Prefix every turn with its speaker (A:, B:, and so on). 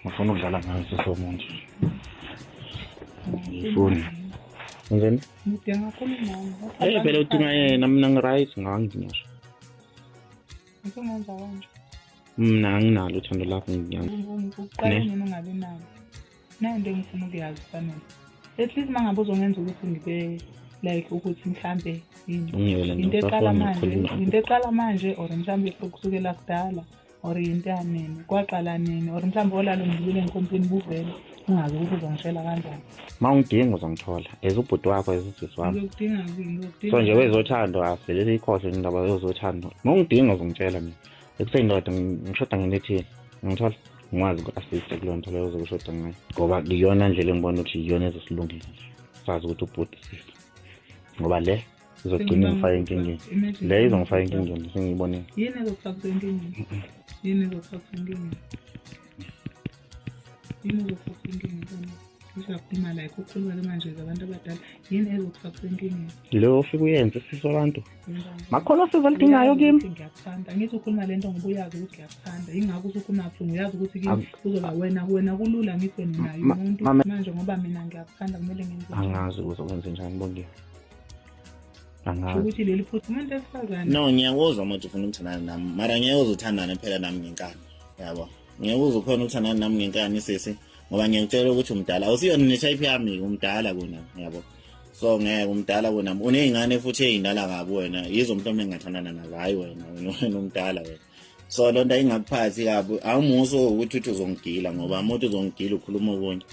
A: Ngifuna ukudlala ngayo sisomuntu. Ngifuna. Ngizeni?
B: Ngidinga kakhulu mama.
A: Eh phela udinga yena mina ngi-right nganginyasho.
B: Usungenza kanje.
A: Mina anginalo uthando lakho nginyama.
B: Uqale nini ungabi nalo. Nayo into engifuna ukuyazi fanele. At least uma ngabe uzongenza ukuthi ngibe like ukuthi mhlambe yini. Into eqala manje, into eqala manje or mhlambe kusukela kudala. Or yinto yanini, kwaqala nini, or mhlawumbe olalo ngibile enkompini buvele ungazi ukuthi uzongishela kanjani.
A: Uma ungidinga uzongithola as ubhuti wakho as usisi wami.
B: Ngizokudinga ngizokudinga.
A: So nje wezothando asivele siyikhohlwe indaba yezothando. Uma ungidinga uzongitshela mina. Ekuseni ndoda ngishoda ngento ethile. Ngithola ngikwazi uku-assista kuleyo nto leyo ozobe ushoda ngayo. Ngoba iyona ndlela engibona ukuthi iyona ezosilungela. Sazi ukuthi ubhuti sisi. Ngoba le izogcina ingifake enkingeni le izongifaka enkingeni sengiyibonile.
B: Yini ezokufaka enkingeni? Yini ezokufaka enkingeni? Yini ezokufaka enkingeni? Usakhuluma like ukhuluma ke manje zabantu abadala, yini ezokufaka enkingeni?
A: Lo ofike uyenze sisi wabantu makhona usizo oludingayo kimi.
B: Ngiyakuthanda, angithi ukhuluma lento ngoba uyazi ukuthi ngiyakuthanda, yingakho usukhuluma kabuhlungu, uyazi ukuthi kimi kuzoba wena wena kulula ngithi wena unayo umuntu manje ngoba mina ngiyakuthanda kumele ngenze.
A: Angazi ukuthi ukwenze njani Bongiwe. Angazi
B: ukuthi leli phutha umuntu esifazane.
C: No, ngiyakuzwa uma ufuna ukuthandana nami, mara ngeke uze uthandane phela nami ngenkani, yabo. Ngeke uze ukhona ukuthandana nami ngenkani sisi, ngoba ngiyakutshela ukuthi umdala, awusiyona ne-type yami, umdala kunami, yabo. So ngeke umdala kunami, uney'ngane futhi ey'ndala kabi wena, yizo mhlawumbe engingathandana nazo, hhayi wena, wena wena umdala wena. So loo nto ayingakuphathi kabi, awumuso ukuthi uthi uzongigila, ngoba uma uthi uzongigila ukhuluma okunye.